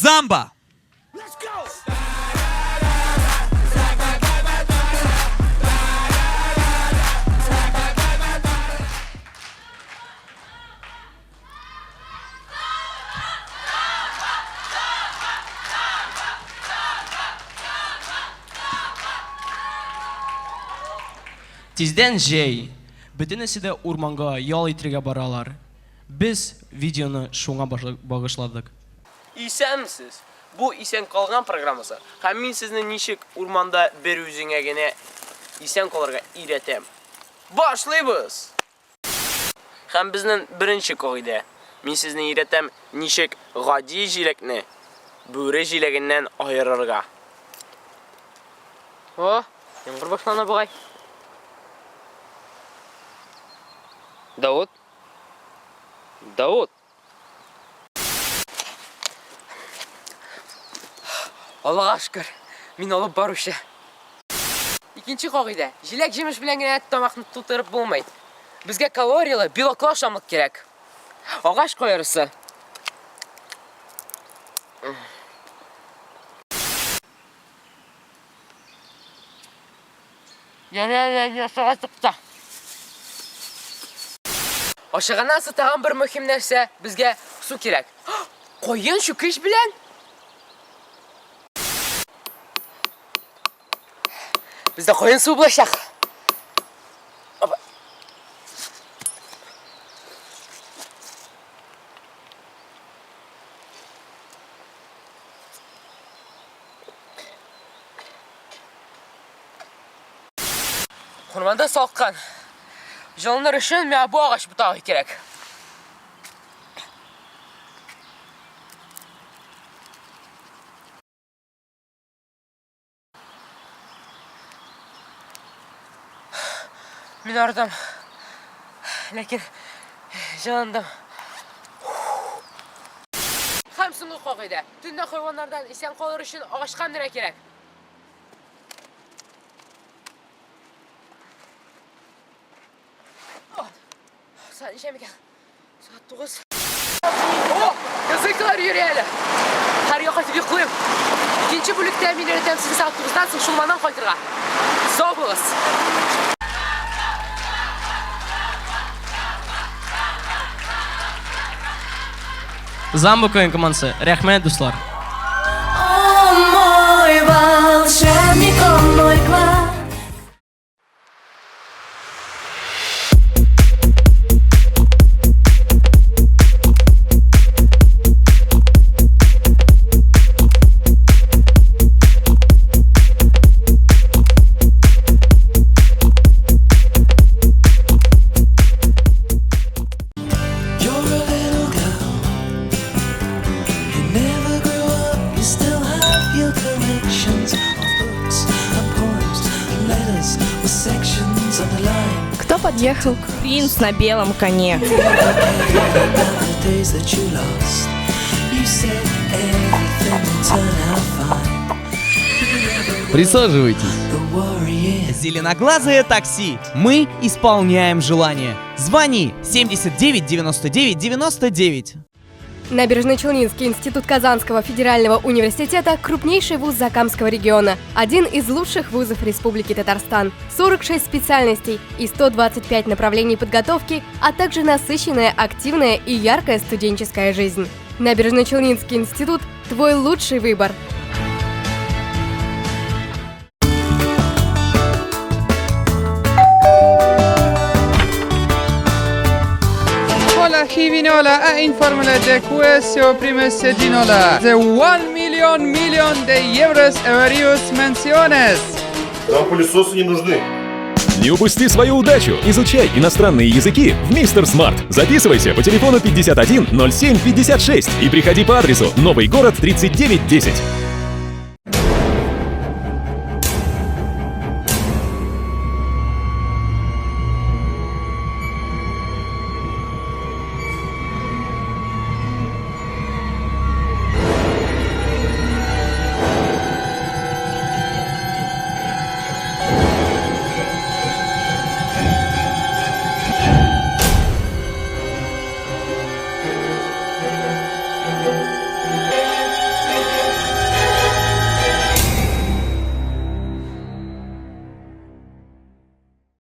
Замба! Тиздән җәй. Бөтенесе дә урманга ял итергә баралар. Без видеоны шуңа багышладык. Исәнмесез! Бу Исән калган программасы һәм мин сезне ничек урманда бер үзеңә генә исән калырга өйрәтәм. Башлыйбыз! Һәм безнең беренче кагыйдә. Мин сезне өйрәтәм ничек гади җиләкне бүре җиләгеннән аерырга. О, яңгыр башлана бугай. Давыт? Давыт? Аллага шөкер, мин алып баручы. Икенче кагыйдә, җиләк-җимеш белән генә тамакны тутырып булмый. Безгә калорияле, белоклы ашамлык кирәк. Агач кайрысы. Ярар, тукта. Ашаганнан соң тагын бер мөһим нәрсә, безгә су кирәк. Каен чүкеч белән? Бездә каен суы булачак. Опа. Урманда салкын. Җылыныр өчен миңа бу агач ботагы кирәк. Мин ардым. Ләкин җылындым. Һәм соңгы кагыйдә. Төнлә хайваннардан исән калыр өчен агачка менәргә кирәк. Сәгать ничә микән? Сәгать 9. О, языклар йөри әле. Һәр якка кайтып йоклыйм. Икенче бүлектә мин өйрәтәм сезне сәгать 9-дан соң Чулманнан кайтырга. Сау булыгыз. Замба куен командасы. Рәхмәт, дуслар. О мой волшебник, о мой клад. Кто подъехал? Принц на белом коне. Присаживайтесь. Зеленоглазое такси. Мы исполняем желание. Звони 79 99 99. Набережно-Челнинский институт Казанского федерального университета – крупнейший вуз Закамского региона, один из лучших вузов Республики Татарстан. 46 специальностей и 125 направлений подготовки, а также насыщенная, активная и яркая студенческая жизнь. Набережно-Челнинский институт – твой лучший выбор. Hola Givinola a informe de questo primessedinola de 1 million million de euros varios menciones. Нам пылесосы не нужны. Не упусти свою удачу! Изучай иностранные языки в Мистер Смарт. Записывайся по телефону 51 07 56 и приходи по адресу Новый город 3910.